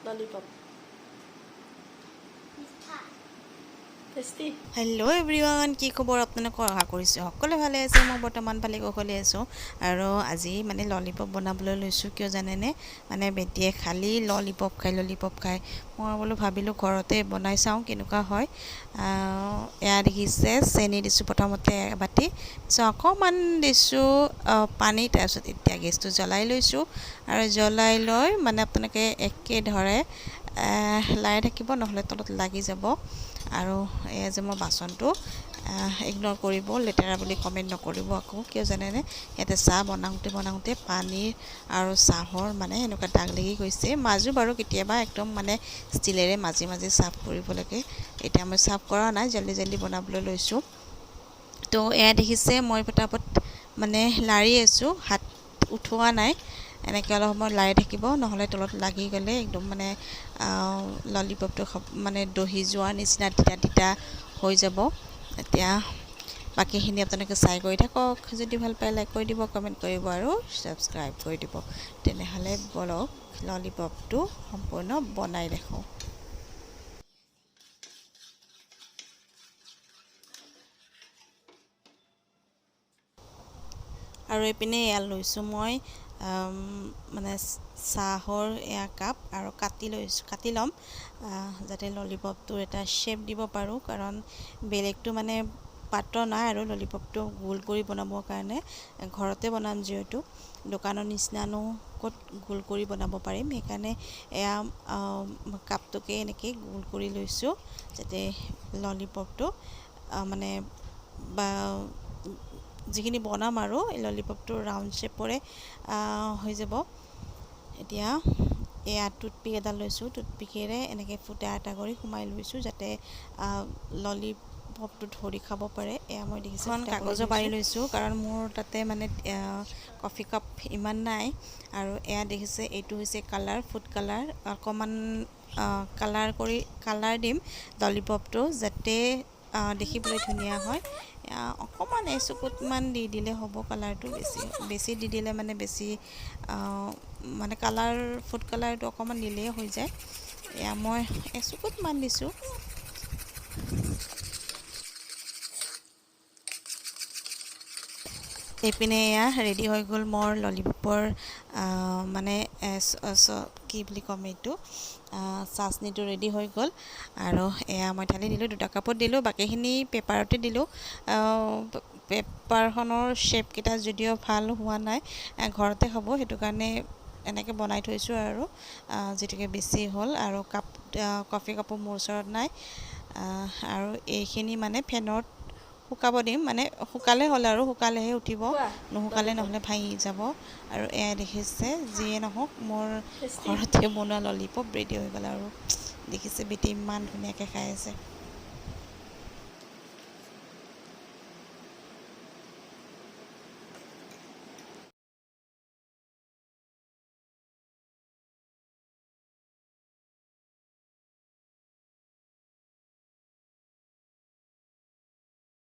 Lollipop tasty. Hello everyone, কি খবৰ আপোনালোকৰ? আশা কৰিছোঁ সকলোৱে ভালে আছে। মই বৰ্তমান ভালে কুশলে আছোঁ। আৰু আজি মানে ললিপপ বনাবলৈ লৈছোঁ, কিয় জানেনে? মানে বেটিয়ে খালি ললিপপ খায়, ললিপপ খায়। মই বোলো ভাবিলোঁ ঘৰতে বনাই চাওঁ কেনেকুৱা হয়। এয়া দেখিছে, চেনি দিছোঁ প্ৰথমতে এবাতি, তাৰপিছত অকণমান দিছোঁ পানী। তাৰপিছত এতিয়া গেছটো জ্বলাই লৈছোঁ আৰু জ্বলাই লৈ মানে আপোনালোকে একেধৰে লাই থাকিব, নহ'লে তলত লাগি যাব। আৰু এয়া যে মই বাচনটো ইগন'ৰ কৰিব, লেতেৰা বুলি কমেণ্ট নকৰিব আকৌ। কিয় জানেনে? ইয়াতে চাহ বনাওঁতে বনাওঁতে পানীৰ আৰু চাহৰ মানে এনেকুৱা দাগ লাগি গৈছে। মাজো বাৰু কেতিয়াবা একদম মানে ষ্টিলেৰে মাজে মাজে চাফ কৰিব লাগে। এতিয়া মই চাফ কৰা নাই, জল্দি জল্দি বনাবলৈ লৈছোঁ। তো এয়া দেখিছে, মই পটাপট মানে লাৰি আছোঁ, হাত উঠোৱা নাই। এনেকৈ অলপ সময় লাৰি থাকিব, নহ'লে তলত লাগি গ'লে একদম মানে ললিপপটো মানে দহি যোৱাৰ নিচিনা তিতা তিতা হৈ যাব। এতিয়া বাকীখিনি আপোনালোকে চাই কৰি থাকক। যদি ভাল পায় লাইক কৰি দিব, কমেণ্ট কৰিব আৰু ছাবস্ক্ৰাইব কৰি দিব। তেনেহ'লে বলক ললিপপটো সম্পূৰ্ণ বনাই দেখোঁ। আৰু এইপিনে এয়া লৈছোঁ মই মানে চাহৰ এয়া কাপ আৰু কাটি লৈছোঁ, কাটি ল'ম যাতে ললিপপটোৰ এটা শ্বেপ দিব পাৰোঁ। কাৰণ বেলেগটো মানে পাত্ৰ নাই আৰু ললিপপটো গোল কৰি বনাবৰ কাৰণে, ঘৰতে বনাম যিহেতু, দোকানৰ নিচিনানো ক'ত গোল কৰি বনাব পাৰিম। সেইকাৰণে এয়া কাপটোকে এনেকৈ গোল কৰি লৈছোঁ যাতে ললিপপটো মানে বা যিখিনি বনাম আৰু এই ললিপপটো ৰাউণ্ড শ্বেপৰে হৈ যাব। এতিয়া এয়া টুথপিক এডাল লৈছোঁ, টুথপিকেৰে এনেকৈ ফুটা এটা কৰি সোমাই লৈছোঁ যাতে ললিপপটো ধৰি খাব পাৰে। এয়া মই দেখিছোঁ এখন কাগজো পাৰি লৈছোঁ, কাৰণ মোৰ তাতে মানে কফি কাপ ইমান নাই। আৰু এয়া দেখিছে, এইটো হৈছে কালাৰ, ফুড কালাৰ। অকণমান কালাৰ কৰি কালাৰ দিম ললিপপটো যাতে দেখিবলৈ ধুনীয়া হয়। অকণমান এচুকুটমান দি দিলে হ'ব কালাৰটো, বেছি বেছি দি দিলে মানে বেছি মানে কালাৰ ফুড কালাৰটো অকণমান দিলেই হৈ যায়। এয়া মই এচুকুটমান দিছোঁ। এইপিনে এয়া ৰেডি হৈ গ'ল মোৰ ললিপপৰ মানে কি বুলি ক'ম এইটো চাচনিটো ৰেডি হৈ গ'ল। আৰু এয়া মই ঢালি দিলোঁ, দুটা কাপত দিলোঁ, বাকীখিনি পেপাৰতে দিলোঁ। পেপাৰখনৰ শ্বেপকেইটা যদিও ভাল হোৱা নাই, ঘৰতে হ'ব সেইটো কাৰণে এনেকৈ বনাই থৈছোঁ আৰু যিটোকে বেছি হ'ল। আৰু কাপ কফি কাপো মোৰ ওচৰত নাই। আৰু এইখিনি মানে ফেনত শুকাব দিম, মানে শুকালে হ'ল আৰু শুকালেহে উঠিব, নুশুকালে নহ'লে ভাঙি যাব। আৰু এয়া দেখিছে, যিয়ে নহওক মোৰ ঘৰতে বনোৱা ললিপপ ৰেডি হৈ গ'ল। আৰু দেখিছে বেটি ইমান ধুনীয়াকৈ খাই আছে।